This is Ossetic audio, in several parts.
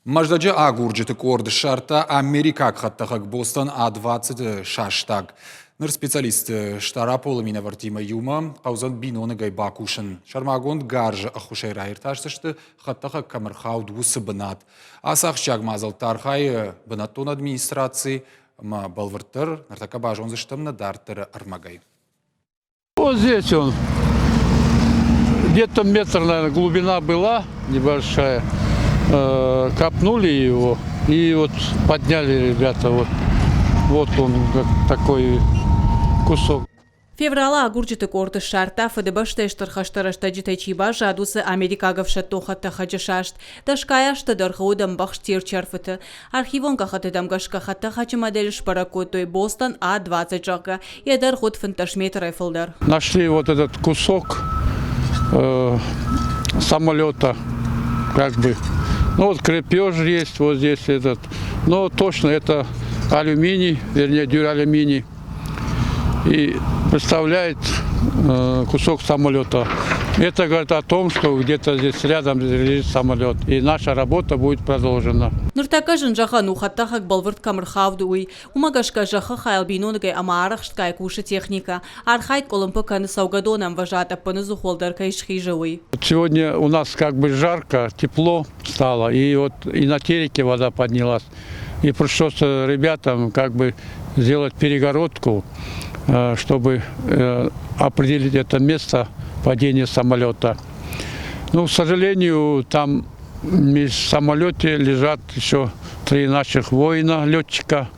Мӕздӕджы агурджыты къорд ссардта америкаг хӕдтӕхӕг Бостон А-20-ы састаг. Ныр специалистты Стъараполы минӕвӕрттимӕ иумӕ хъӕудзӕн биноныгӕй бакусын. Сӕрмагонд гарзы ӕххуысӕй раиртасдзысты, хӕдтӕхӕг кӕм ӕрхауд, уыцы бынат. Ацы ахсджиаг мадзӕлтты архайы бынӕттон администраци ӕмӕ бӕлвырддӕр ныртӕккӕ базондзыстӕм нӕ дарддӕры ӕрмӕгӕй. Вот здесь он. Где-то метр, наверное, глубина была небольшая. Копнули его и вот подняли ребята. Вот, вот он такой кусок. Февралы агурджыты къорд ссардта, Фыдыбӕстӕйы Стыр хӕсты рӕстӕджытӕй чи баззад, уыцы америкаг ӕфсӕддон хӕдтӕхӕджы саст. Дӕсгай азты дӕргъы уыд ӕмбӕхст Терчы ӕрфыты. Архивон гӕххӕттытӕм гӕсгӕ хӕдтӕхӕджы модель сбӕрӕг кодтой Бостон А-20, зӕгъгӕ. Йӕ дӕргъ уыд 15 метрӕй фылдӕр. Нашли вот этот кусок э, самолета, как бы. Ну вот крепеж есть вот здесь этот. Но точно это алюминий, вернее дюралюминий. И представляет э, кусок самолета. Это говорит о том, что где-то здесь рядом лежит самолет, и наша работа будет продолжена. Ныртӕккӕ зын зӕгъӕн у, хӕдтӕхӕг бӕлвырд кӕм ӕрхауд, уый. Уымӕ гӕсгӕ зӕххы хайыл биноныгӕй ӕмӕ арӕхстгай кусы техникӕ. Архайд къуылымпы кӕны цӕугӕдоны ӕмвӕзад ӕппыныдзух уӕлдӕр кӕй схизы, уый. Сегодня у нас как бы жарко, тепло стало, и вот и на Тереке вода поднялась. И пришлось ребятам как бы сделать перегородку, чтобы определить это место падения самолета. Но, к сожалению, там в самолете лежат еще три наших воина, летчика,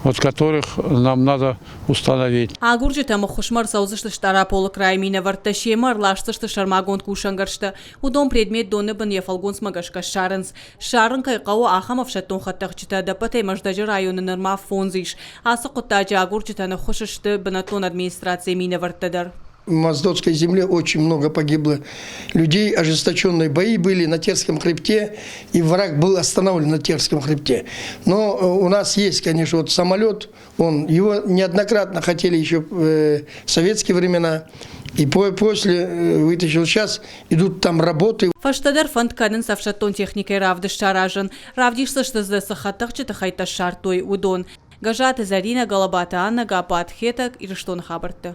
вот которых нам надо установить. Агурджытӕм ӕххуысмӕ ӕрцӕудзысты Стъараполы крайы минӕвӕрттӕ, семӕ ӕрласдзысты сӕрмагонд кусӕнгӕрзтӕ. Уыдон предмет доны бын йӕ фӕлгонцмӕ гӕсгӕ ссарынц. Ссарын кӕй хъӕуы, ахӕм ӕфсӕддон хӕдтӕхджытӕ ӕдӕппӕтӕй Мӕздӕджы районы нырма фондз ис. Ацы хъуыддаджы агурджытӕн ӕххуыс сты бынӕттон администрацийы минӕвӕрттӕ дӕр. В Моздокской земле очень много погибло людей, ожесточенные бои были на Терском хребте, и враг был остановлен на Терском хребте. Но у нас есть, конечно, вот самолет, он, его неоднократно хотели еще в советские времена, и после вытащил. Сейчас идут там работы. Фӕстӕдӕр фӕнд кӕнынц ӕфсӕддон техникӕйы равдыст саразын. Равдисдзысты дзы, цы хӕдтӕхджыты хӕйттӕ ссардтой, уыдон. Гӕззаты Зӕринӕ, Гӕлӕбаты Аннӕ, Гаппат Хетӕг, Ирыстоны хабӕртты.